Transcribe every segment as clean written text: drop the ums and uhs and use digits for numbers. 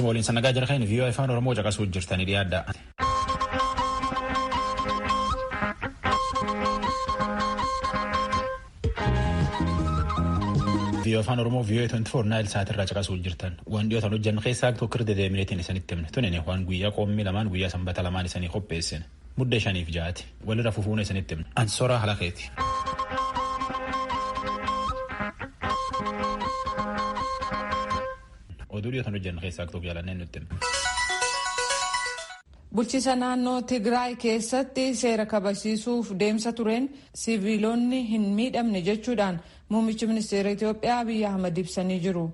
Waliin sanagaa jira kan VOA Afaan Oromoo caqasuu jirtanii dhiyaadha. VOA Afaan Oromoo VOA 24 Naayil Saat irraa caqasuu jirtan. Waan dhiyootan hojjennu keessaa tokko irra dedeemineetiin isinitti himne. Tunini waan guyyaa qoommii lamaan guyyaa sanbata lamaan isanii qopheessine. Muddee 5 fi 6ti. Walirra fufuun isinitti himne. Ansoraa halakeeti. Oduu dhiyootan hojjennu keessaa tokko jaalanneen nutti himne. Bulchiisa naannoo Tigraay keessatti seera kabasiisuuf deemsa tureen siviilonni hin miidhamne jechuudhaan muummichi ministeera Itoophiyaa Abiyyi Ahmad ibsanii jiru.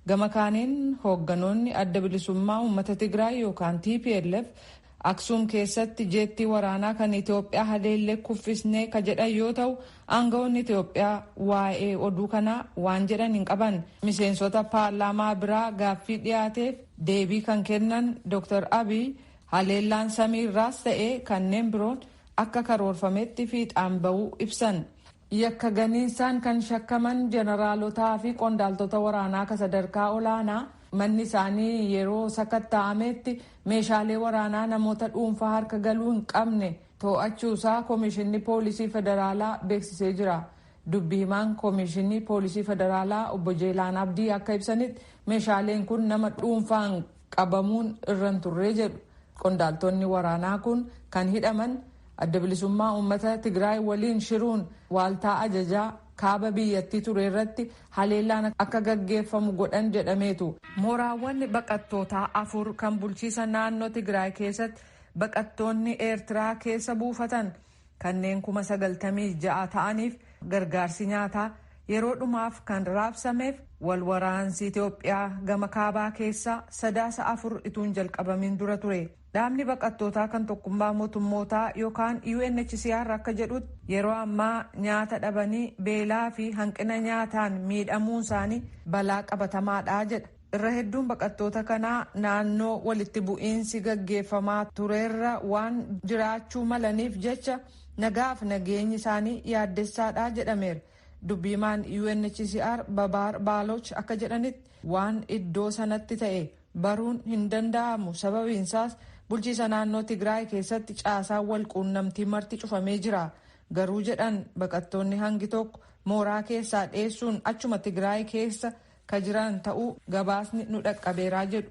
Gama kaaniin hoogganoonni Adda Bilisummaa Uummata Tigraay yookaan TPLF Aksuum keessatti jeettii waraanaa kan Itoophiyaa haleellee kuffisnee ka jedhan yoo ta'u, aangawoonni Itoophiyaa waa'ee oduu kanaa waan jedhan hin qaban. Miseensota paarlaamaa biraa gaaffii dhiyaateef deebii kan kennan Dr. Abiy, haleellaan samiirraas ta'ee kanneen biroon akka karoorfametti fiixaan bahuu ibsan. Yakka ganiinsaan kan shakkaman jeneraalotaa fi qondaaltota waraanaa ka sadarkaa olaanaa manni isaanii yeroo sakatta'ametti meeshaalee waraanaa namoota dhuunfaa harka galuu hin qabne to'achuusaa Koomishinni Poolisii Federaalaa beeksisee jira. Dubbi himaan Koomishinii Poolisii Federaalaa Obbo Jeelaan Abdii akka ibsanitti, meeshaaleen kun nama dhuunfaan qabamuun irra hin turre jedhu. Qondaaltonni waraanaa kun kan hidhaman Adda Bilisummaa Uummata Tigraay waliin shiruun waaltaa ajajaa kaaba biyyattii ture irratti haleellaan akka gaggeeffamu godhan jedhameetu. Mooraawwan baqattootaa afur kan bulchiisa naannoo Tigraay keessatti baqattoonni Eertiraa keessa buufatan kanneen 96,000 ta'aniif gargaarsi nyaataa yeroo dhumaaf kan raabsameef wal waraansi Itoophiyaa gama kaabaa keessaa Sadaasa 4 ituun jalqabamin dura ture. Dhaabni baqattootaa kan Tokkummaa Mootummootaa yookaan UNHCR akka jedhutti, yeroo ammaa nyaata dhabanii beelaa fi hanqina nyaataan miidhamuun isaanii balaa qabatamaadha jedha. Irra hedduun baqattoota kanaa naannoo walitti bu'iinsi gaggeeffamaa tureerra waan jiraachuu malaniif jecha nagaaf nageenyi isaanii yaaddessaadha jedhameera. Dubbiimaan UNHCR Babaar Baaloch akka jedhanitti, waan iddoo sanatti ta'e baruun hin danda'amu, sababiinsaas bulchiisa naannoo Tigraay keessatti caasaan wal quunnamtii marti cufamee jira. Garuu jedhan, baqattoonni hangi tokko mooraa keessaa dheessuun achuma Tigraay keessa ka jiran ta'uu gabaasni nu dhaqqabeeraa jedhu.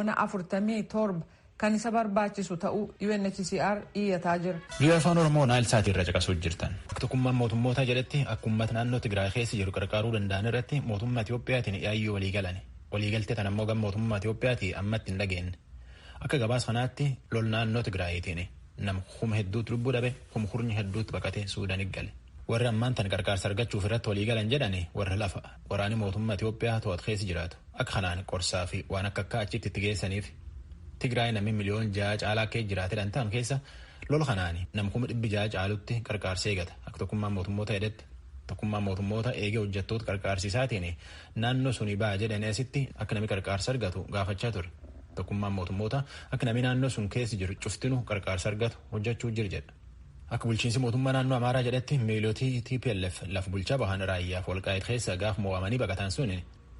$1,047,000,000 kan isa barbaachisu ta'uu UNHCR iyyataa jira. VOA Afaan Oromoo Naayil Saatii irra caqasuu jirtan. Tokkummaan Mootummoota jedhetti akka uummata naannoo Tigraay keessa jiru qarqaaruu danda'an irratti mootummaa Itiyoophiyaatiin yaayyoo walii galan. Waliigaltee tan ammoo gama mootummaa Itiyoophiyaatii ammatti hin dhageenye. Akka gabaasa kanaatti lol naannoo Tigraayitiin nama kuma hedduutu lubbuu dhabe, kuma kurnya hedduutu baqatee Suudaanii gale. Warri ammaan tan qarqaarsa argachuuf irratti walii galan jedhani warra lafa waraanni mootummaa Itiyoophiyaa to'atu keessa jiraatu. Akka kanaan qorsaa fi waan akka akka achitti itti geessaniif. Tigraay namni miliyoona 6 caalaa keessa jiraate ta'an keessa lola kanaan nama 600,000 caalutti qarqaarsa eegata. Akka Tokkummaan Mootummoota jedhetti, Tokkummaan Mootummoota eegee hojjettoota qarqaarsiisaatiin naannoo sunii ba'a jedhanii asitti akka namni qarqaarsa argatu gaafachaa ture. Tokkummaan Mootummoota akka namni naannoo sun keessa jiru cuftinu qarqaarsa argatu hojjechuu jira jedha. Akka bulchiinsi mootummaa naannoo Amaaraa jedhetti, miilootii TPLF lafa bulchaa bahan Raayyaaf Walqaayit keessa gaaf mo'amanii baqatan sun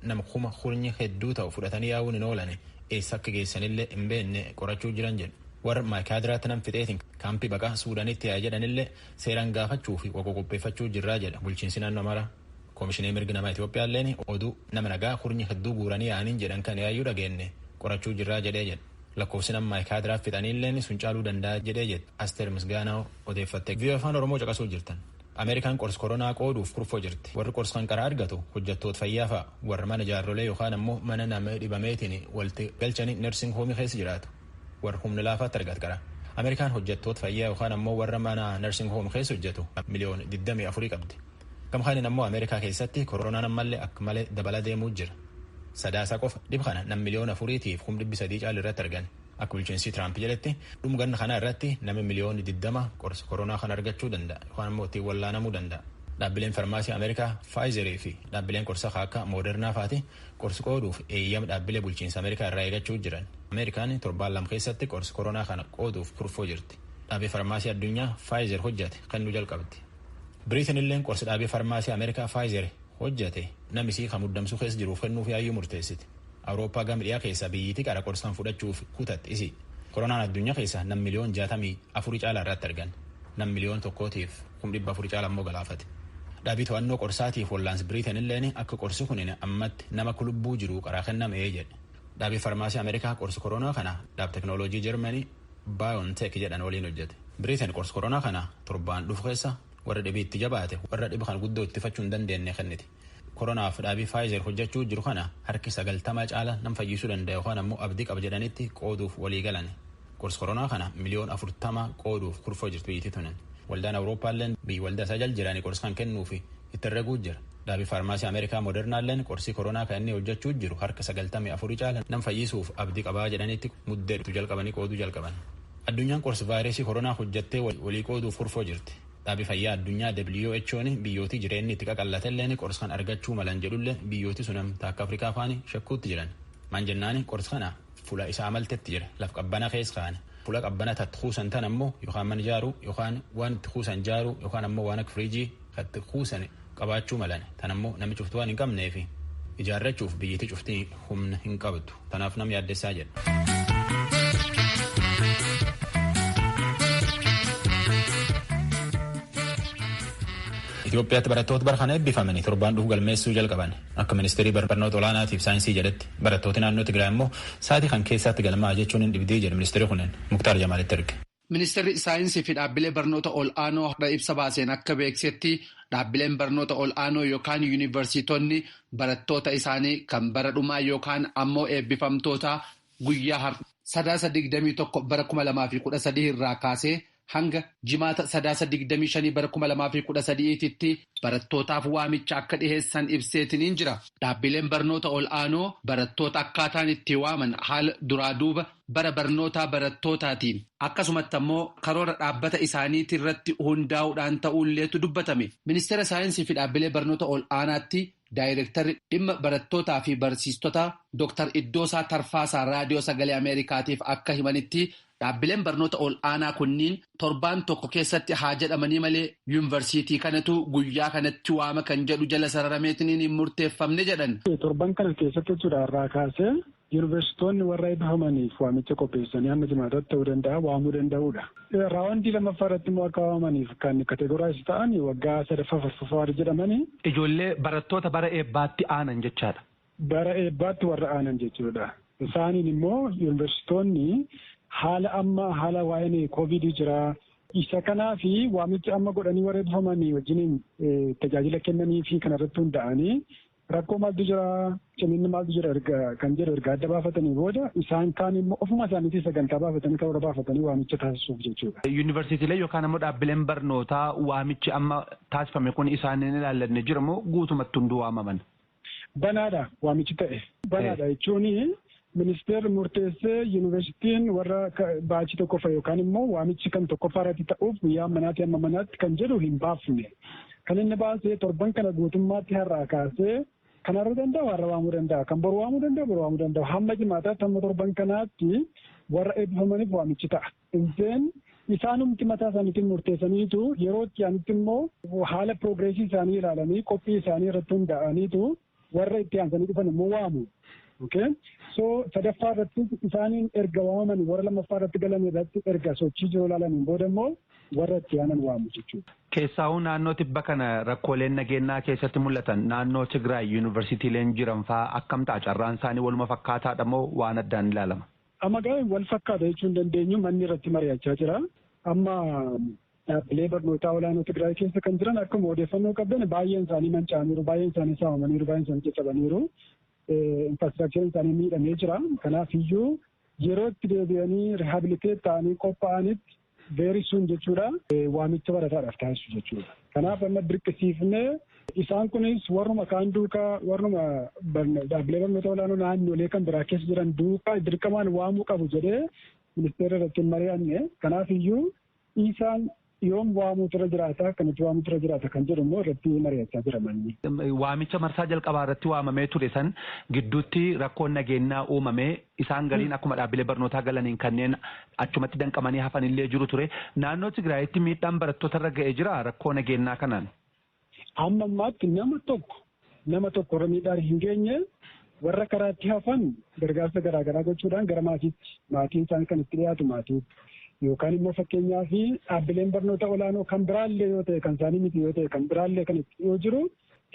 nama kuma kurnyi hedduu ta'u fudhatanii yaa'uun hin oolan, eessa akka geessanillee hin beekne qorachuu jiran jedhu. Warra Maayikaadiraatti nam fixeetiin kaampii baqaa Suudaanitti yaa'e jedhanillee seeraan gaafachuu fi waqo qopheeffachuu jirraa jedha bulchiinsi naannoo Amaaraa. Koomishinii mirga namaa Itoophiyaa illeen oduu nama nagaa kurnyi hedduu guuranii yaa'aniin jedhan kan yaayyuu dhageenye, qorachuu jirraa jedhee jedha. Lakkoofsi nama Maayikaadiraa fixaniillee sun caaluu danda'a jedhee jedha. Asteer Misgaanaa odeeffatte. VOA Afaan Oromoo caqasuu jirtan. Ameerikaan qorsi koronaa qooduuf kurfoo jirti. Warri qorsi kan karaa argatu hojjettoota fayyaa fa'a, warra mana jaarrolee yookaan ammoo mana nama dhibameetiin walitti galchanii nursing home keessa jiraatu. Warra humna laafaatti argatu qara. Ameerikaan hojjettoota fayyaa yookaan ammoo warra mana nursing home keessa hojjetu miliyoona 24 qabdi. Gamkaaniin ammoo Ameerikaa keessatti koronaan ammallee akka malee dabala deemuu jira. Sadaasa qofa dhib kana nam 4,300,000 caalu irratti argan. Akka bulchiinsi Tiraamp jedhetti, dhumganna kana irratti nama miliyoona 20 qorsa koronaa kana argachuu danda'a yookaan ammoo ittiin wallaanamuu danda'a. Dhaabbileen farmaasii Ameerikaa Faayizerii fi dhaabbileen qorsa akka Moodernaa faati qorsi qooduuf eeyyama dhaabbilee bulchiinsa Ameerikaa irraa eegachuu jiran. Ameerikaan torbaan 2 keessatti qorsi koronaa kana qooduuf kurfoo jirti. Dhaabbii farmaasii addunyaa Faayizer hojjate kennuu jalqabdi. Biriitin illeen qorsi dhaabbii farmaasii Ameerikaa Faayizer hojjate namisii kan muddamsuu keessa jiruuf kennuuf yaayyuu murteessiti. Awurooppaa gama dhiyaa keessa biyyittii qara qorsaan fudhachuuf kutatte isi. Koronaan addunyaa keessa nam miliyoon 64 caalaa irratti argan. Nam miliyoon 1,400 caalaa immoo galaafate. Dhaabii to'annoo qorsaatiif wallaansi Biriitin illeen akka qorsi kun ammatti nama lubbuu jiru qaraa kennamee jedhe. Dhaabii farmaasii Ameerikaa qorsi koronaa kana dhaab teknooloojii Jarmanii Baayoonteek jedhan waliin hojjete. Biriitin qorsi koronaa kana torbaan dhufu keessa warra dhibii itti jabaate warra dhiba kan guddoo ittifachuu hin dandeenye kenniti. Koronaaf dhaabii Faayizer hojjechuu jiru kana harki 90 caala nam fayyisuu danda'a yookaan ammoo abdii qaba jedhanitti qooduuf walii galan. Qorsi koronaa kana miliyoon 40 qooduuf kurfoo jirtu biyyattii tunan. Waldaan Awurooppaalleen biyyi waldaa isaa jala jiranii qorsi kan kennuufi itti herreguu jira. Dhaabii faarmaasii Ameerikaa Moodernaalleen qorsii koronaa kan inni hojjechuu jiru harka 94 caala nam fayyisuuf abdii qabaa jedhanitti muddee jalqabanii qooduu jalqaban. Addunyaan qorsi vaayirasii koronaa hojjettee walii qooduuf kurfoo jirti. Dhaabii fayyaa addunyaa WHO'n biyyootii jireenyi itti qaqallatelleen qorsi kan argachuu malan jedhullee biyyooti sun akka Afrikaa faani shakkuutti jiran. Maan jennaani qorsi kana fuula isaa amaltetti jira. Laf qabbanaa keessa kaa'an. Fuula qabbanaa tatti kuusan tan ammoo yookaan mana ijaaruu yookaan waan itti kuusan ijaaruu yookaan ammoo waan akka firiijii itti kuusan qabaachuu malan. Tan ammoo namni cuftuu waan hin qabneefi ijaarrachuuf biyyatti cuftii humna hin qabdu. Tanaaf nam yaaddessaa jedha. Itoophiyaatti barattoota bara kana eebbifamanii torbaan dhufu galmeessuu jalqaban. Akka ministeerii barnoota olaanaatiif saayinsii jedhetti barattooti naannoo Tigraay immoo sa'aatii kan keessatti galmaa jechuun hin dhibdee jedhu ministeerri kunneen Muktaar Jamaalitti erge. Ministeerri saayinsii fi dhaabbilee barnoota ol'aanoo har'a ibsa baaseen akka beeksetti dhaabbileen barnoota ol'aanoo yookaan yuunivarsiitonni barattoota isaanii kan bara dhumaa yookaan ammoo eebbifamtoota guyyaa har'a Sadaasa 21 bara 2013 irraa kaasee hanga jimaata Sadaasa 25 bara 2013tti barattootaaf waamicha akka dhiheessan ibseetiniin jira. Dhaabbileen barnoota ol'aanoo barattoota akkaataan itti waaman haala duraa duuba bara barnootaa barattootaatiin akkasumatti ammoo karoora dhaabbata isaaniitii irratti hundaa'uudhaan ta'uulleetu dubbatame. Ministeera saayinsii fi dhaabbilee barnoota ol'aanaatti daayirektarri dhimma barattootaa fi barsiistota Dr. Iddoosaa Tarfaasaa Raadiyoo Sagalee Ameerikaatiif akka himanitti dhaabbileen barnoota ol'aanaa kunniin torbaan tokko keessatti haa jedhamanii malee yuunivarsiitii kanatu guyyaa kanatti waama kan jedhu jala sararameetiin hin murteeffamne jedhan. Torban kana keessatti jechuudha irraa kaasee yuunivarsiitonni warra eebbifamaniif waamicha qopheessanii hamma jimaataatti ta'uu danda'a waamuu danda'uudha. Raawwandii lammaffaa irratti immoo akka waamamaniif kan kategoraayiz ta'an waggaa sadaffaa afuraffaa jedhamanii. Ijoollee barattoota bara eebbaatti aanan jechaadha. Bara eebbaatti warra aanan jechuudha. Isaaniin immoo yuunivarsiitonni haala amma haala waa'een koovidii jira. Isa kanaa fi waamicha amma godhanii warra eebbifamanii wajjiniin tajaajila kennanii fi kanarratti hundaa'anii rakkoo maaltu jira ciminni maaltu jira erga kan jedhu erga adda baafatanii booda isaan kaan immoo ofuma isaaniitii sagantaa baafatanii karoora baafatanii waamicha taasisuuf jechuudha. Yuunivarsiitiilee yookaan ammoo dhaabbileen barnootaa waamichi amma taasifame kun isaaniin ilaallanne jira moo guutumatti hunduu waamaman? Banaadha waamichi ta'e. Banaadha jechuun ministeerri murteessee yuunivarsiitiin warra baachii tokkoffaa yookaan immoo waamichi kan tokkoffaa irratti ta'uuf guyyaa manaatti amma manaatti kan jedhu hin baafne. Kan inni baasee torban kana guutummaatti har'aa kaasee kan har'a danda'u har'a waamuu danda'a. Kan boru waamuu danda'u boru waamuu danda'a. Hamma jimaataatti hamma torban kanaatti warra eebbifamaniif waamichi ta'a. Inseen isaanumti mataa isaaniitiin murteessaniitu yeroo itti aanutti immoo haala piroogreesii isaanii ilaalanii qophii isaanii irratti hundaa'aniitu warra itti aansanii dhufan immoo waamu. Okay? So sadaffaa irratti isaaniin erga waamaman warra lammaffaa irratti galan irratti erga sochii jiru ilaalaniin booda immoo warra itti aanan waamu jechuudha. Keessaawuu naannoo tibba kana rakkooleen nageenyaa keessatti mul'atan naannoo Tigraay yuunivarsiitiileen jiran fa'aa akkam ta'a carraan isaanii waluma fakkaataadha moo waan addaan ilaalama? Amma gaa'een wal fakkaata jechuu hin dandeenyu manni irratti mari'achaa jira. Amma dhaabbilee barnootaa olaanoo Tigraay keessa kan jiran akkuma odeeffannoo qabdan baay'een isaanii manca'aniiru, baay'een isaanii saamamaniiru, baay'een isaanii caccabaniiru. Infraastiraakchariin isaanii miidhamee jira. Kanaaf iyyuu yeroo itti deebi'anii rihaabiliteet ta'anii qophaa'anitti veerisuun jechuudha waamicha barataadhaaf taasisu jechuudha. Kanaaf amma dirqisiifnee isaan kunis warruma kaan duukaa warruma dhaabbilee barnoota olaanoo naannolee kan biraa keessa jiran duukaa dirqamaan waamuu qabu jedhee ministeera irratti hin mari'anne. Kanaaf iyyuu isaan Yoom waamuutu irra jiraata, akkamitti waamuutu irra jiraata kan jedhu immoo irratti mari'achaa jira manni. Waamicha marsaa jalqabaa irratti waamamee ture san gidduutti rakkoon nageenyaa uumamee isaan galiin akkuma dhaabbilee barnootaa galaniin kanneen achumatti danqamanii hafan illee jiru ture. Naannoo Tigraayitti miidhaan barattoota irra ga'ee jira rakkoo nageenyaa kanaan. Amma ammaatti nama tokko irra miidhaan hin geenye. Warra karaatti hafan gargaarsa garaagaraa gochuudhaan gara maatiitti, maatiin isaan kan itti dhiyaatu maatiitti, yookaan immoo fakkeenyaa fi dhaabbileen barnoota olaanoo kan biraallee yoo ta'e, kan isaanii miti yoo ta'e, kan biraallee kan itti dhiyoo jiru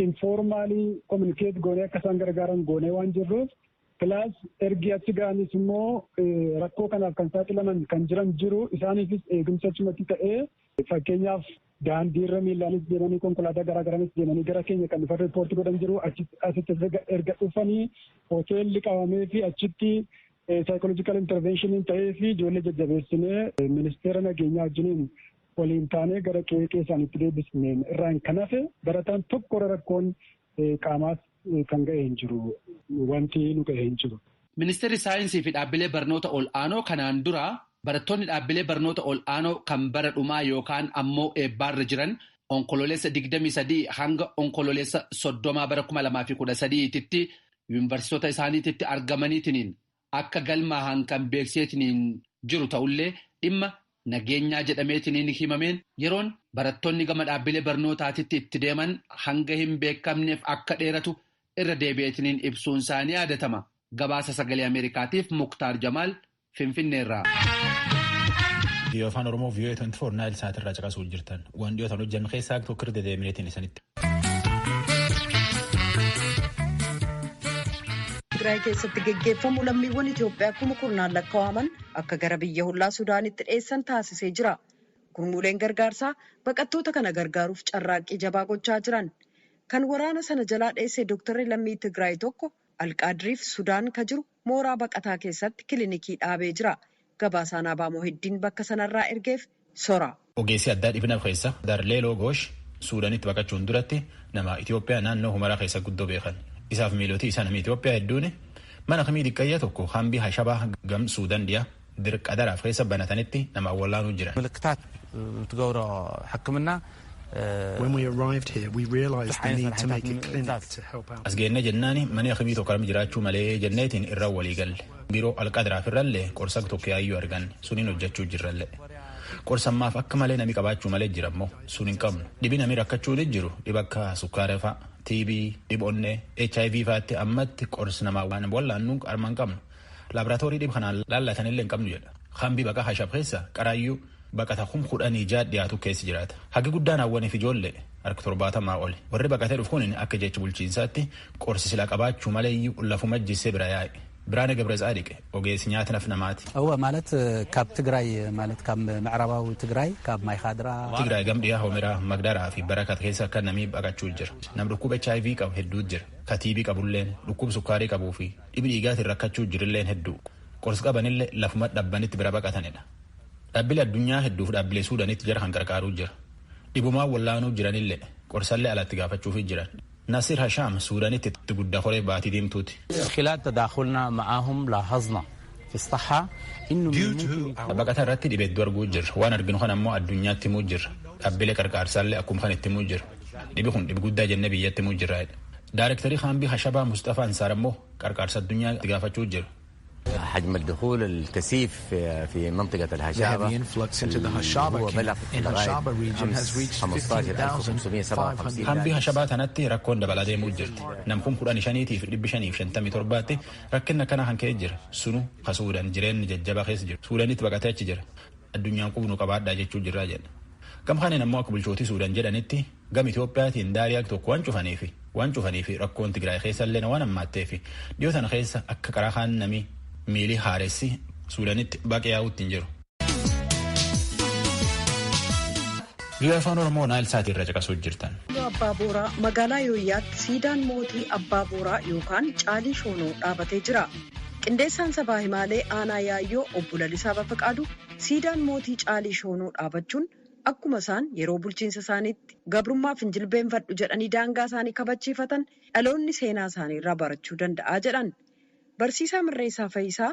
informally communicate goonee akka isaan gargaaran goonee waan jirruuf, plus ergi achi ga'anis immoo rakkoo kanaaf kan saaxilaman kan jiran jiru, isaaniifis eegumsa achumatti ta'ee, fakkeenyaaf daandiirra miillaanis deemanii, konkolaataa garaagaraanis deemanii gara keenya kan dhufan report godhan jiru. Asitti erga dhufanii hoteelli qabamee fi achitti psychological interventioniin ta'ee fi ijoollee jajjabeessinee ministeera nageenyaa wajjiniin waliin taanee gara qe'ee isaaniitti deebisneen irraan kan hafe barataan tokko rakkoon qaamaas kan ga'e hin jiru, wanti nu ga'e hin jiru. Ministeerri saayinsii fi dhaabbilee barnoota ol'aanoo kanaan dura barattoonni dhaabbilee barnoota ol'aanoo kan bara dhumaa yookaan ammoo eebbaarra jiran Onkololeessa 23 hanga Onkololeessa 30 bara 2013tti yuunivarsiitota isaaniititti argamaniitiin akka galmaahan kan beeksiseetiin jiru ta'ullee, dhimma nageenyaa jedhameetiin himameen yeroon barattoonni gama dhaabbilee barnootaatitti itti deeman hanga hin beekamneef akka dheeratu irra deebi'eetiin ibsuun isaanii yaadatama. Gabaasa Sagalee Ameerikaatiif Muktaar Jamaal Finfinneerraa. VOA Afaan Oromoo VOA 24 Naayil Saatirraa caqasuu jirtan. Waan dhiyootaan hojjannu keessaa tokko irra dedeebineetiin isinitti. Tigraay keessatti geggeeffamu lammiiwwan Itoophiyaa kuma kurnaan lakkaa'aman akka gara biyya hollaa Sudaanitti dheessan taasisee jira. Gurmuuleen gargaarsaa baqattoota kana gargaaruuf carraaqqii jabaa gochaa jiran. Kan waraana sana jalaa dheesse Dooktarri lammii Tigraay tokko Alqaadiriif Sudaan ka jiru mooraa baqataa keessatti kilinikii dhaabee jira. Gabaasaan Abaamoo Heddiin bakka sanarraa ergeef sora. Ogeessi addaa dhibna keessa Darleeloo Goosh Suudaanitti baqachuun duratti nama Itoophiyaa naannoo Humaraa keessa guddoo beekan. Isaaf miilootii isaa namni Itoophiyaa hedduun mana kamii xiqqayya tokko hambii Hashabaa gam Suudaan dhiyaa dirqadaraaf keessa banatanitti nama wallaanuu jiran. ምልክታት ትገብሮ ሕክምና When we arrived here, we realised the need to make a clinic to help out. As geenne jennaani mani akimii tokko armi jiraachuu malee jenneetiin irra walii galle. Biiroo Alqadaraaf irrallee qorsa tokko yaayyuu arganne, suniin hojjechuu jirrallee. Qorsammaaf akka malee nami qabaachuu malee jira immoo sun hin qabnu. Dhibi nami rakkachuu ni jiru, dhiba akka sukkaara fa'a, TB, dhib onnee, HIV fa'aatti ammatti qorsi namaa waan wallaannu armaan qabnu. Laaboraatoorii dhib kanaan laallatanillee hin qabnu jedha. Hambi baqa Hashab keessa qaraayyuu baqata 16,000 dhiyaatu keessa jiraata. Hagi guddaan hawwaniif ijoollee harka 70 oli. Warri baqatee dhufu kun akka jecha bulchiinsaatti qorsi sila qabaachuu malee lafuma jissee bira yaa'e. Biraane ገብረ ogeessi nyaata naf namaati. እወ ማለት ካብ ትግራይ ማለት ካብ ምዕራባዊ ትግራይ ካብ ማይካድራ Tigraay gam dhiyaa Homeraa, Magdaraa fi Barakat keessa akka namii baqachuu jira. Nam dhukkuba HIV qabu hedduu jira. Ka TB qabulleen, dhukkuba sukkaarii qabuu fi dhibi dhiigaatiin rakkachuu jirilleen hedduu. Qorsi qabanillee lafuma dhabbanitti bira baqatanidha. Dhaabbilee addunyaa hedduuf dhaabbilee Suudaanitti jara kan qarqaaruu jira. Dhibumaan wallaanuu jiranillee qorsallee alatti gaafachuufii jiran. Nasir Hashaam Suudaanitti itti guddaa horee baatii diimtuuti. خلال تداخلنا معهم لاحظنا في الصحة إنه من ممكن Baqata irratti dhibee hedduu arguu jirra. Waan arginu kan ammoo addunyaatti himuu jirra. Dhaabbilee qarqaarsaallee akkuma kan itti himuu jirra. Dhibi kun dhibi guddaa jennee biyyatti himuu jirra. Daarektarii Haambii Hashabaa Mustafaa Ansaar ammoo qarqaarsa addunyaa itti gaafachuu jira. حجم الدخول الكثيف في منطقة The الهشابة heavy influx into the Hashaba هو camp بلغ in لغاية Hashaba region has reached 15557 Hambii Hashabaa tanatti rakkoon dabalaa deemuu jirti. Nam 15,557tti rakkinna kana kan ka'e jira. Sunu ka Suudaan jireenyi jajjabaa keessa jiru. Suudaanitti baqatee achi jira. Addunyaan qubnu qabaadhaa jechuu jirraa jedha. Gam kaneen ammoo akka bulchootii Suudaan jedhanitti gam Itoophiyaatiin daarii tokko waan cufaniifi rakkoon Tigraay keessa illee waan hammaatteefi dhiyoo tana keessa akka karaa kaan namii miilii haaressi Suudaanitti baqee yaa'uutti hin jiru. VOA Afaan Oromoo Naayil Saatii irra caqasuu jirtan. Abbaa Booraa magaalaa Yooyyaatti siidaan mootii Abbaa Booraa yookaan Caalii Shoonoo dhaabatee jira. Qindeessaan sabaa himaalee aanaa Yaayyoo obbo Lalisaa Bafaqaadu siidaan mootii Caalii Shoonoo dhaabachuun akkuma isaan yeroo bulchiinsa isaaniitti gabrummaaf hin jilbeenfadhu jedhanii daangaa isaanii kabachiifatan dhaloonni seenaa isaanii irraa barachuu danda'a jedhan. Barsiisaa Mirreessaa Fayisaa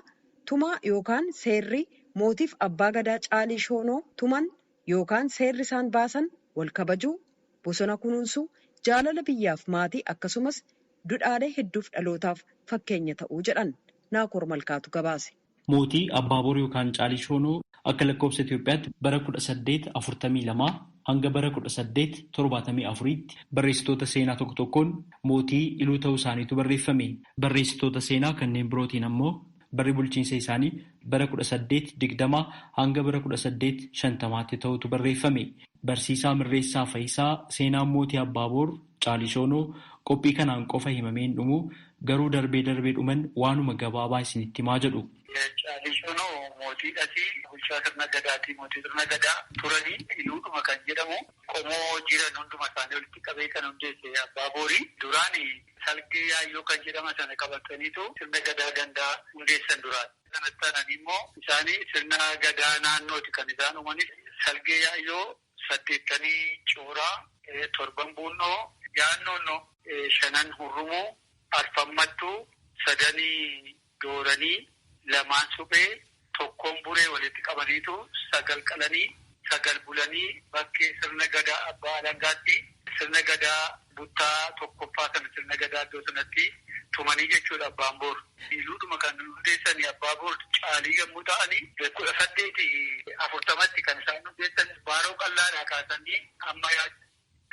tumaa yookaan seerri mootiif abbaa gadaa Caalii Shoonoo tuman yookaan seerri isaan baasan wal kabajuu, bosona kunuunsuu, jaalala biyyaaf maatii akkasumas dudhaalee hedduuf dhalootaaf fakkeenya ta'uu jedhan Naakoor Malkaatu gabaase. Mootii Abbaaboor yookaan Caalii Shoonoo akka lakkoofsa Itoophiyaatti bara 1842 hanga bara 1874tti barreessitoota seenaa tokko tokkoon mootii Iluu ta'uu isaaniitu barreeffame. Barreessitoota seenaa kanneen birootiin ammoo barri bulchiinsa isaanii bara 1820 hanga bara 1850tti ta'utu barreeffame. Barsiisaa Mirreessaa Fayisaa seenaan mootii Abbaaboor Caalii Shoonoo qophii kanaan qofa himamee hin dhumu, garuu darbee darbee dhuman waanuma gabaabaa isinitti himaa jedhu. Caalii Shoonoo mootiidhati bulchaa sirna gadaatii mootii sirna gadaa turanii Iluudhuma kan jedhamu qomoo jiran hunduma isaanii walitti qabee kan hundeesse Abbaa Boorii duraan salgee yaayyoo kan jedhama sana qabataniitu sirna gadaa gandaa hundeessan duraan. Sanatti aananii immoo isaanii sirna gadaa naannooti kan isaan uumanis salgee yaayyoo 8 cooraa 7 buunnoo yaannoonno 5 hurrumuu 4 mattuu 3 dooranii 2 suphee 1 buree walitti qabaniitu 9 qalanii 9 bulanii bakkee sirna gadaa abbaa alangaatti sirna gadaa buttaa tokkoffaa sana sirna gadaa iddoo sanatti tumanii jechuudha abbaan boor. Iluudhuma kan hundeessanii Abbaa Boor Caalii yommuu ta'anii 1840tti kan isaan hundeessan baaroo qallaadhaa kaasanii amma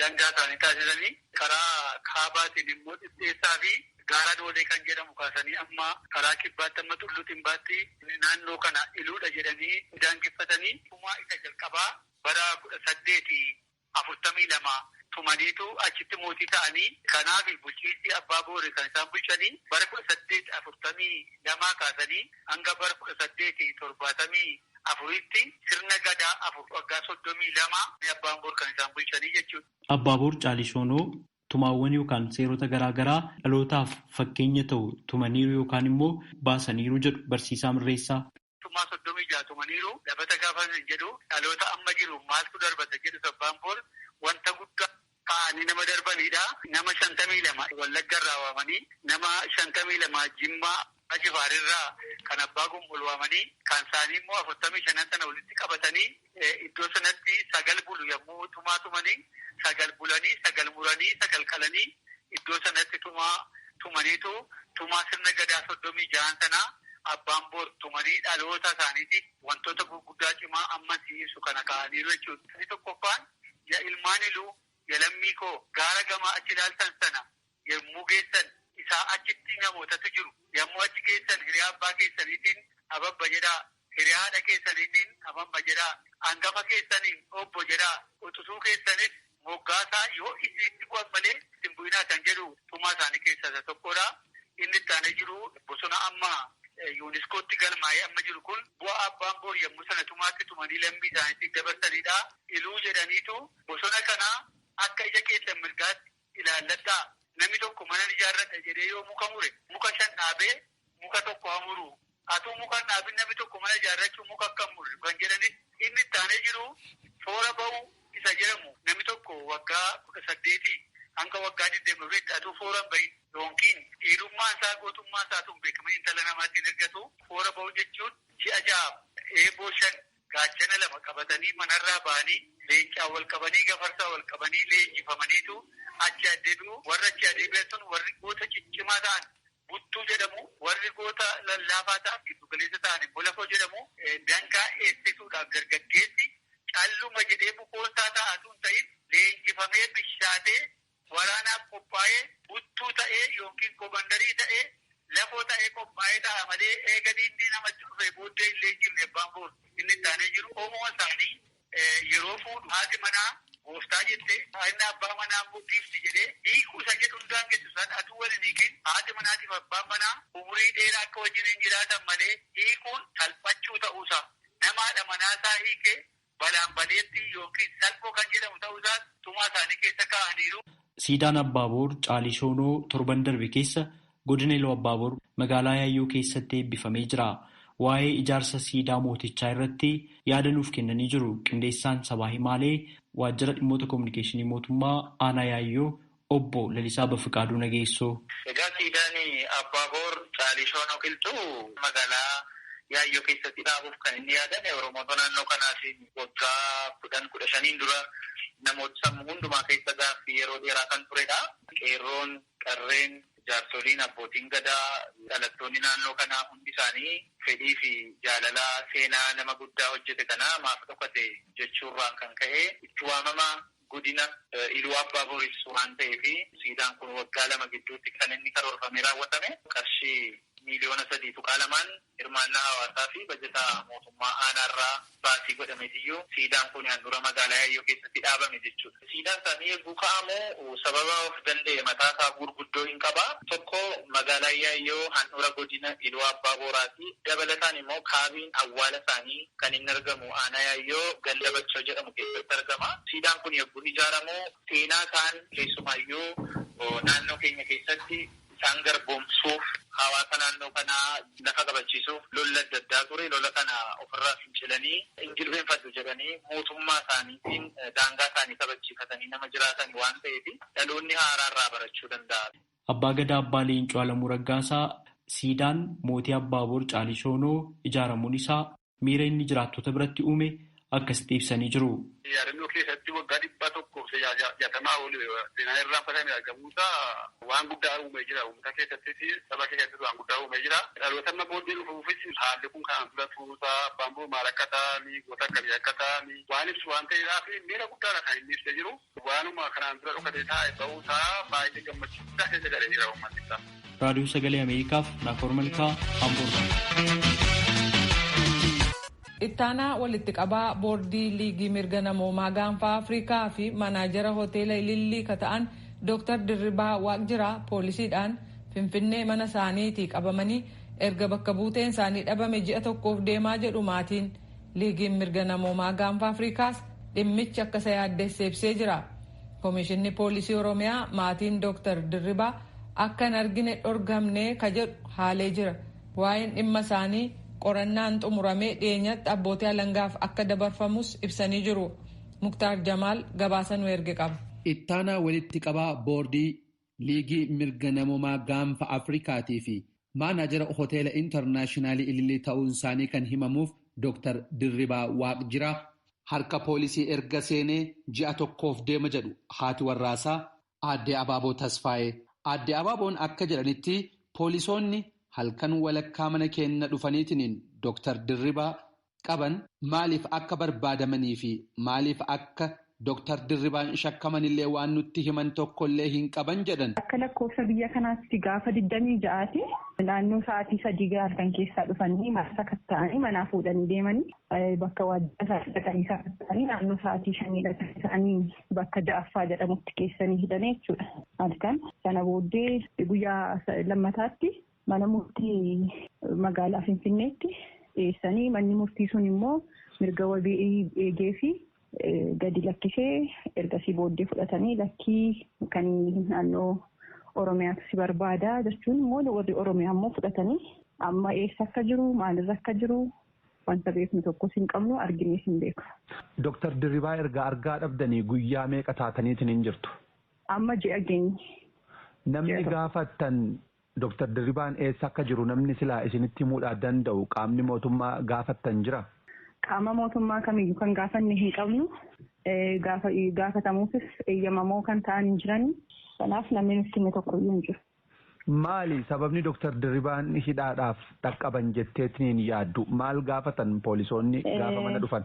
dangaa isaanii taasisanii karaa kaabaatiin immoo dhidheessaa fi gaara doolee kan jedhamu kaasanii amma karaa kibbaatti amma tulluu ximbaatti naannoo kana Iluudha jedhanii daangeffatanii tumaa isa jalqabaa bara 1842 tumaniitu achitti mootii ta'anii kanaaf bulchiinsi Abbaa Boori kan isaan bulchanii bara 1842 kaasanii hanga bara 1874tti sirna gadaa 4 waggaa 32 Abbaan Boor kan isaan bulchanii jechuudha. Abbaa Boor Caalii Shoonoo tumaawwan yookaan seerota garaa garaa dhalootaaf fakkeenya ta'u tumaniiru yookaan immoo baasaniiru jedhu barsiisaa Mirreessaa. Tumaa 36 tumaniiru lafa gaafa hin jedhu dhaloota amma jiru maaltu darbata jedhu Abbaan Boor wanta guddaa kaa'anii nama darbanidha. Nama 52 Wallagga irraa waamanii nama 52 Jimmaa Ajifaarirraa kan abbaa gombol waamanii kan isaanii immoo 45 sana walitti qabatanii iddoo sanatti 9 bulu yommuu tumaa tumanii 9 bulanii 9 muranii 9 qalanii iddoo sanatti tumaa tumaniitu tumaa sirna gadaa 36 sana Abbaan Boor tumanii dhaloota isaaniitiif wantoota gurguddaa cimaa amma si'isu kana kaa'aniiru jechuudha. Inni tokkoffaan yaa ilmaan Iluu yaa lammii koo gaara gamaa achi ilaaltan sana yommuu geessan isaa achitti namootatu jiru. Yommuu achi geessan hiriyaa abbaa keessaniitiin ababba jedhaa, hiriyaa haadha keessaniitiin ababba jedhaa, hangafa keessaniin obbo jedhaa, utusuu keessanis moggaasaa yoo isinitti bu'an malee ittiin bu'inaa kan jedhu tumaa isaanii keessaa isa tokkodha. Inni itti aanee jiru bosona amma yuuniskootti galmaa'ee amma jiru kun bu'aa Abbaan Boor yommuu sana tumaatti tumanii lammii isaaniitiin dabarsanidha. Iluu jedhaniitu bosona kana akka ija keessan mirgaatti ilaalladhaa. Namni tokko mana ijaarradha jedhee yoo muka mure muka 5 dhaabee muka tokko hamuru. Atuu muka hin dhaabin namni tokko mana ijaarrachuu muka akka murre kan jedhanis inni itti aanee jiru toora ba'uu isa jedhamu namni tokko waggaa 18 hanga waggaa 20 atuu foora hin bahin yookiin dhiirummaan isaa gootummaan isaa tun beekaman intala namaatti hin ergatu. Foora ba'uu jechuun ji'a 6 eeboo 5 gaachana 2 qabatanii manarraa ba'anii leencaa wal qabanii gafarsaa wal qabanii leenjifamaniitu achi adeemu. Warra achi adeebi'an sun warri goota ciccimaa ta'an buttuu jedhamu, warri goota lallaafaa ta'an giddu galeessa ta'an immoo lafoo jedhamu. Dangaa eegsisuudhaaf dargaggeessi calluma jedhee bukoonsaa ta'atu hin ta'in leenjifamee bishaatee waraanaaf qophaa'ee buttuu ta'ee yookiin komandarii ta'ee lafoo ta'ee qophaa'ee ta'a malee eega diinni namatti dhufee booddee hin leenjifne Abbaan Boor. Inni itti aanee jiru qomoo isaanii yeroo fuudhu haati manaa gooftaa jette inni abbaa manaa immoo giifti jedhee hiikuu isa jedhu hundaan geessu isaan atuu waliin hiikin haati manaatiif abbaan manaa umurii dheeraa akka wajjin hin jiraatan malee hiikuun salphachuu ta'uusaa nama haadha manaasaa hiikee balaan baleetti yookiin salphoo kan jedhamu ta'uusaa tumaa isaanii keessa kaa'aniiru. Siidaan Abbaaboor Caalii Shoonoo torban darbe keessa godina Iluu Abbaaboor magaalaa Yaayyoo keessatti eebbifamee jira. Waa'ee ijaarsa siidaa mootichaa irratti yaada nuuf kennanii jiru qindeessaan sabaa himaalee waajjira dhimmoota koominikeeshinii mootummaa aanaa Yaayyoo obbo Lalisaa Bafiqaaduu Nageessoo. Egaa siidaan Abbaaboor Caalii Shoonoo Qilxuu magaalaa Yaayyoo keessatti dhaabuuf kan inni yaadame Oromoota naannoo kanaas isaatiin waggaa 10, 15 dura namoota sammuu hundumaa keessa gaaffii yeroo dheeraa kan turedha. Qeerroon, qarreen, jaarsoliin, abbootiin gadaa, dhalattoonni naannoo kanaa hundi isaanii fedhii fi jaalala seenaa nama guddaa hojjete kanaa maaf dhokate jechuurraan kan ka'e itti waamama godina Iluu Abbaa Booris waan ta'eef siidaan kun waggaa 2 gidduutti kan inni karoorfamee raawwatame qarshii miiliyoona 3.2 hirmaannaa hawaasaa fi bajataa mootummaa aanaarraa baasii godhameetiyyuu siidaan kun handhuura magaalaa Yaayyoo keessatti dhaabame jechuudha. Siidaan isaanii eeguu ka'amu sababa of danda'e mataa isaa gurguddoo hin qaba. Tokko magaalaa Yaayyoo handhuura godina Iluu Abbaa Booraati. Dabalataan immoo kaabiin awwaala isaanii kan inni argamu aanaa Yaayyoo ganda Bachoo jedhamu keessatti argama. Siidaan kun eeguu ijaaramu seenaa isaan keessumaayyuu naannoo keenya keessatti isaan garboomsuuf hawaasa naannoo kanaa lafa qabachiisuuf lola adda addaa ture. Lola kana ofirraa fincilanii hin jilbeenfadhu jedhanii mootummaa isaaniitiin daangaa isaanii kabachiifatanii nama jiraatan waan ta'eef dhaloonni haaraarraa barachuu danda'a. Abbaa Gadaa Abbaa Leencoo Alamuu Raggaasaa siidaan mootii Abbaa Boor Caalii Shoonoo ijaaramuun isaa miira inni jiraattota biratti uume akkasitti ibsanii jiru. Yaadannoo keessatti waggaa 160 ol seenaan irraanfatame argamuusaa waan guddaa uumee jira. Uummata keessattis saba keessattis waan guddaa uumee jira. Dhaloota amma booddee dhufuufis haalli kun kan dura turuusaa abbaan boor maal akka ta'anii goota akkamii akka ta'anii waan ibsu waan ta'eedhaaf miira guddaadha kan inni ibsee jiru. Waanuma kanaan dura dhokatee taa'e ba'uusaa baay'ee gammachuu guddaa keessa galee jira uummanni isaa. Raadiyoo Sagalee Ameerikaaf Naakoor Malkaa Amboorraa. Ittaanaa walitti qabaa boordii liigii mirga namoomaa gaanfa Afrikaa fi manaajara hoteela Ilillii ka ta'an Dr. Dirribaa Waaqjiraa poolisiidhaan Finfinnee mana isaaniitii qabamanii erga bakka buuteen isaanii dhabame ji'a tokkoof deemaa jedhu maatiin. Liigiin mirga namoomaa gaanfa Afrikaas dhimmichi akka isa yaaddeesse ibsee jira. Komishinni poolisii Oromiyaa maatiin Dr. Dirribaa akka hin argine dhorgamnee ka jedhu haalee jira. Waa'een dhimma isaanii qorannaan xumuramee dhiyeenyatti abbootii alangaaf akka dabarfamus ibsanii jiru. Muktaar Jamaal gabaasa nu erge qaba. Ittaanaa walitti qabaa boordii liigii mirga namoomaa gaanfa Afrikaatii fi maanaajara hoteela intarnaashinaalii Ilillii ta'uun isaanii kan himamuuf Dr. Dirribaa Waaqjiraa harka poolisii erga seenee ji'a tokkoof deema jedhu haati warraasaa Aadde Abaaboo Tasfaayee. Aadde Abaaboon akka jedhanitti poolisoonni halkan walakkaa mana keenya dhufaniitiin Dr. Dirribaa qaban maaliif akka barbaadamanii fi maaliif akka Dr. Dirribaan shakkamanillee waan nutti himan tokkollee hin qaban jedhan. Akka lakkoofsa biyya kanaatti gaafa 26ti naannoo sa'aatii 3 halkan keessaa dhufanii marsa katta'anii manaa fuudhanii deemanii bakka waajjira dhaqanii sakatta'anii naannoo sa'aatii 5 dhaqanii isaanii bakka 6ffaa jedhamutti keessanii hidhanii jechuudha. Halkan sana booddee guyyaa lammataatti mana murtii magaalaa Finfinneetti dhiyeessanii manni murtii sun immoo mirga wabii eegee fi gadi lakkisee ergasii booddee fudhatanii lakkii kan naannoo Oromiyaatu si barbaada jechuun immoo warri Oromiyaa immoo fudhatanii amma eessa akka jiru maalirra akka jiru wanta beeknu tokkos hin qabnu arginees hin beeku. Dooktar Dirribaa erga argaa dhabdanii guyyaa meeqa taataniitiin hin jirtu? Amma ji'a geenye. Namni gaafattan Dooktar Dirribaan eessa akka jiru namni silaa isinitti himuudhaa danda'u qaamni mootummaa gaafattan jira? Qaama mootummaa kamiyyuu kan gaafanne hin qabnu gaafatamuufis eeyyamamoo kan ta'an hin jiran kanaaf namni nutti hime tokkoyyuu hin jiru. Maali sababni Dooktar Dirribaan hidhaadhaaf dhaqqaban jetteetiin yaaddu? Maal gaafatan poolisoonni gaafa mana dhufan?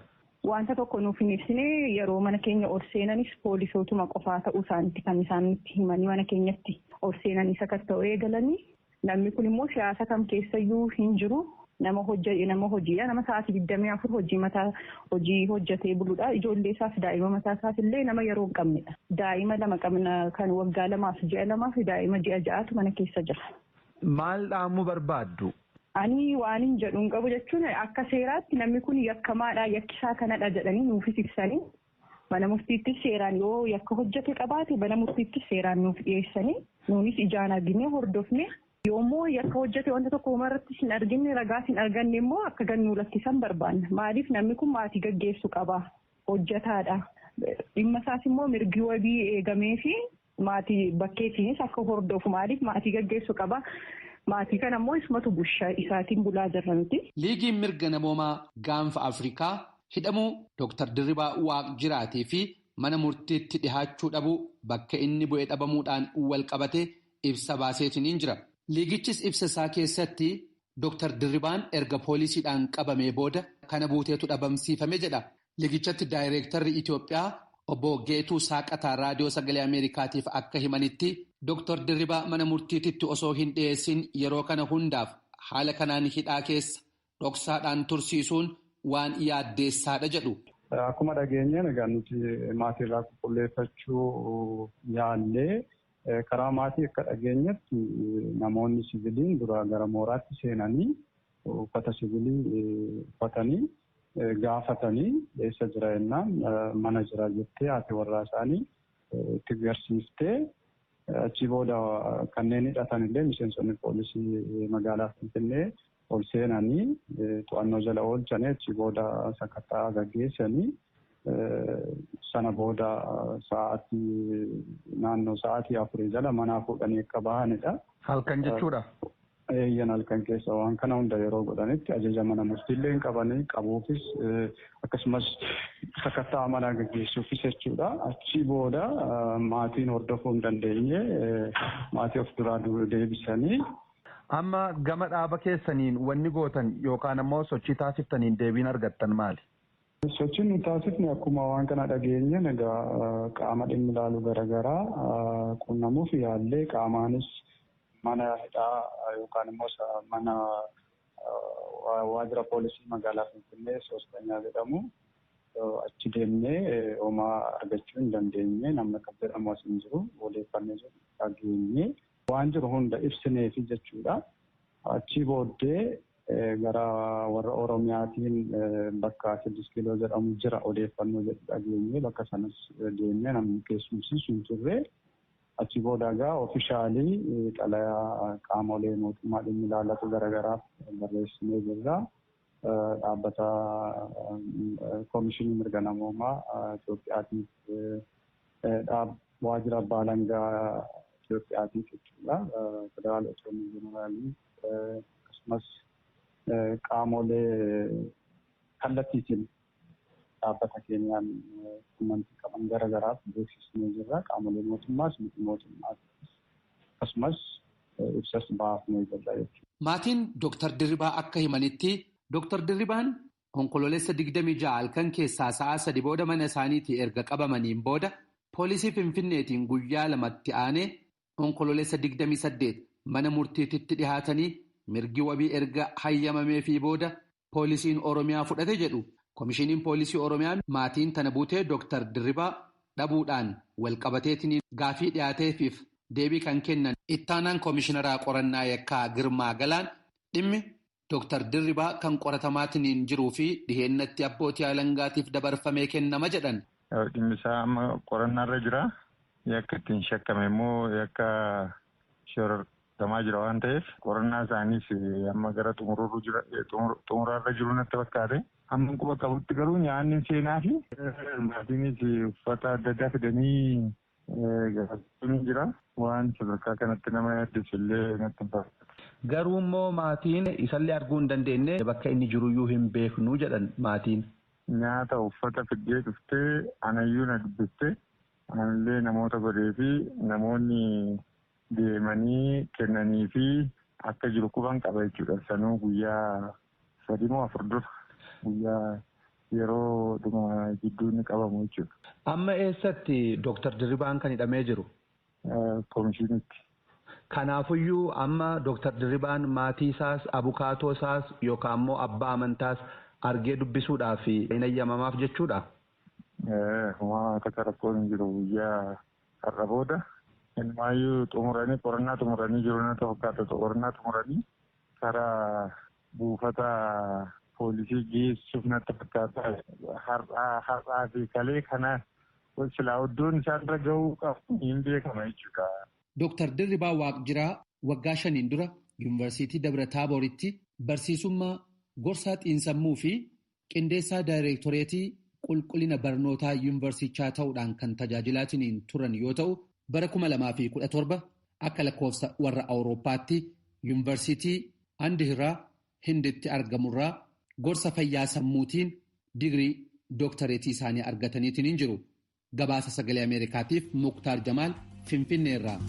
Wanta tokko nuuf hin ibsine yeroo mana keenya ol seenanis poolisootuma qofaa ta'uu isaaniitti kan isaan nutti himanii mana keenyatti ol seenanii sakatta'uu eegalanii namni kun immoo siyaasa kam keessayyuu hin jiru. Nama hojiidha. Nama sa'aatii 24 hojii mataa hojii hojjetee buluudha. Ijoollee isaaf daa'ima mataa isaaf illee nama yeroo hin qabnedha. Daa'ima 2 qabna kan waggaa 2 fi ji'a 2 fi daa'ima ji'a 6tu mana keessa jira. Maal dhaamuu barbaaddu? Ani waan hin jedhu hin qabu jechuun akka seeraatti namni kun yakkamaadha yakkisaa kanadha jedhanii nuufis ibsanii mana murtiittis seeraan yoo yakka hojjete qabaate mana murtiittis seeraan nuuf dhiyeessanii nuunis ijaan arginee hordofne. Yoommoo yakka hojjete wanta tokko irratti hin arginne ragaas hin arganne immoo akka gannuu lakkisan barbaanna. Maaliif namni kun maatii gaggeessu qaba. Hojjetaadha. Dhimma isaas immoo mirgi wabii eegamee fi maatii bakkeetiinis akka hordofu maaliif maatii gaggeessu qaba. Maatii kana immoo isumatu bushaa isaatiin bulaa jirra miti. Liigiin mirga namoomaa gaanfa Afrikaa Hidhamuu Dr. Dirribaa Waaqjiraatii fi mana murtiitti dhihaachuu dhabuu bakka inni bu'ee dhabamuudhaan wal qabatee ibsa baaseetiniin jira. Liigichis ibsa isaa keessatti Dr. Dirribaan erga poolisiidhaan qabamee booda kana buuteetu dhabamsiifame jedha. Liigichatti daayireektarri Itoophiyaa obbo Geetuu Saaqataa Raadiyoo Sagalee Ameerikaatiif akka himanitti Dr. Dirribaa mana murtiititti osoo hin dhiyeessin yeroo kana hundaaf haala kanaan hidhaa keessa dhoksaadhaan tursiisuun waan yaaddeessaadha jedhu. Akkuma dhageenyeen egaa nuti maatiirraa qulqulleeffachuu yaallee karaa maatii akka dhageenyetti namoonni siviiliin dura gara mooraatti seenanii uffata siviilii uffatanii gaafatanii eessa jira jennaan mana jira jettee haati warraa isaanii itti agarsiiftee achi booda kanneen hidhatan illee miseensonni poolisii magaalaa Finfinnee ol seenanii to'annoo jala oolchanii achi booda sakattaa gaggeessanii sana booda sa'aatii naannoo sa'aatii 4 jala manaa fuudhanii akka bahanidha. Halkan jechuudha. Eeyyan halkan keessa waan kana hunda yeroo godhanitti ajaja mana murtiillee hin qabanii qabuufis akkasumas sakattaa manaa gaggeessuufis jechuudha. Achi booda maatiin hordofuu hin dandeenye maatii of duraa deebisanii. Amma gama dhaaba keessaniin wanni gootan yookaan ammoo sochii taasiftaniin deebiin argattan maali? Sochiin nu taasifne akkuma waan kana dhageenye egaa qaama dhimmi ilaalu garaagaraa qunnamuuf yaallee qaamaanis mana hidhaa yookaan immoo mana waajjira poolisii magaalaa Finfinnee Soostanyaa jedhamu achi deemnee homaa argachuu hin dandeenye namni akka jedhamu as hin jiru odeeffannee dhageenye waan jiru hunda ibsineefi jechuudha. Achi booddee gara warra Oromiyaatiin bakka 6 kiiloo jedhamu jira odeeffannoo jedhu dhageenye bakka sanas deemnee namni keessumsiisu hin turre. Achi booda egaa oofishaalii xalayaa qaamolee mootummaa dhimmi ilaallatu garaagaraaf barreessinee jirra. Dhaabbata Koomishinii Mirga Namoomaa Itoophiyaatiif waajjira abbaa alangaa Itoophiyaatiif jechuudha. Federaal Otoonii Jeneraalii akkasumas qaamolee kallattiitiin dhaabbata keenyaan quunnamtii qaban garaagaraaf beeksisnee jirra. Qaamolee mootummaas miti mootummaas akkasumas ibsas baafnee jirra jechuudha. Maatiin Dr. Dirribaa akka himanitti Dr. Dirribaan onkoloolessa 26 halkan keessaa sa'a 3 booda mana isaaniitii erga qabamaniin booda poolisii Finfinneetiin guyyaa 2tti aanee onkoloolessa 28 mana murtiititti dhihaatanii mirgi wabii erga hayyamameefii booda poolisiin Oromiyaa fudhate jedhu. Komishiniin poolisii Oromiyaa maatiin tana buutee Dr. Dirribaa dhabuudhaan walqabateetiin gaafii dhiyaateefiif deebii kan kennan ittaanaan komishinaraa qorannaa yakkaa Girmaa Galaan dhimmi Dr. Dirribaa kan qoratamaatiin jiruu fi dhiheennatti abbootii alangaatiif dabarfamee kennama jedhan. Dhimmi isaa amma qorannaarra jira. Yakka ittiin shakkame immoo yakka shorortamaa jira waan ta'eef qorannaa isaaniis amma gara xumuraarra jiru natti fakkaate. Hamma quba qabutti garuu nyaanni seenaa fi maatiinis uffata adda addaa fidanii gaafatanii jira. Waan sadarkaa kanatti nama yaaddessu illee natti hin fakkaatu. Garuu immoo maatiin isallee arguu hin dandeenye bakka inni jiruyyuu hin beeknu jedhan maatiin. Nyaata uffata fiddee dhuftee anayyuu na dubbistee anallee namoota godhee fi namoonni deemanii kennanii fi akka jiru quban qaba jechuudha. Sanuu guyyaa 3 moo 4 dura. Guyyaa yeroo dhuma jidduu inni qabamu jechuudha. Amma eessatti Dr. Dirribaan kan hidhamee jiru? Komishinitti. Kanaafuyyuu amma Dr. Dirribaan maatii isaas abukaatoo isaas yookaan immoo abbaa amantaas argee dubbisuudhaaf hin ayyamamaaf jechuudha? Homaa takka rakkoon hin jiru guyyaa har'a booda. Inumaayyuu xumuranii qorannaa xumuranii jiru natti fakkaata. Qorannaa xumuranii karaa buufata poolisii geessuuf natti fakkaata. Har'aa fi kalee kana silaa iddoon isaanirra gahuu qabu hin beekama jechuudha. Dooktar Dirribaa Waaqjiraa waggaa 5 dura Yuunivarsiitii Dabra Taabooritti barsiisummaa gorsaa xiinsammuu fi qindeessaa daayireektoreetii qulqullina barnootaa yuunivarsiichaa ta'uudhaan kan tajaajilaatiin turan yoo ta'u bara 2017 akka lakkoofsa warra Awurooppaatti yuunivarsiitii Andihiraa Hinditti argamurraa gorsa fayyaa sammuutiin digirii dooktareetii isaanii argataniitiin hin jiru. Gabaasa sagalee Ameerikaatiif Muktaar Jamaal Finfinneerraa.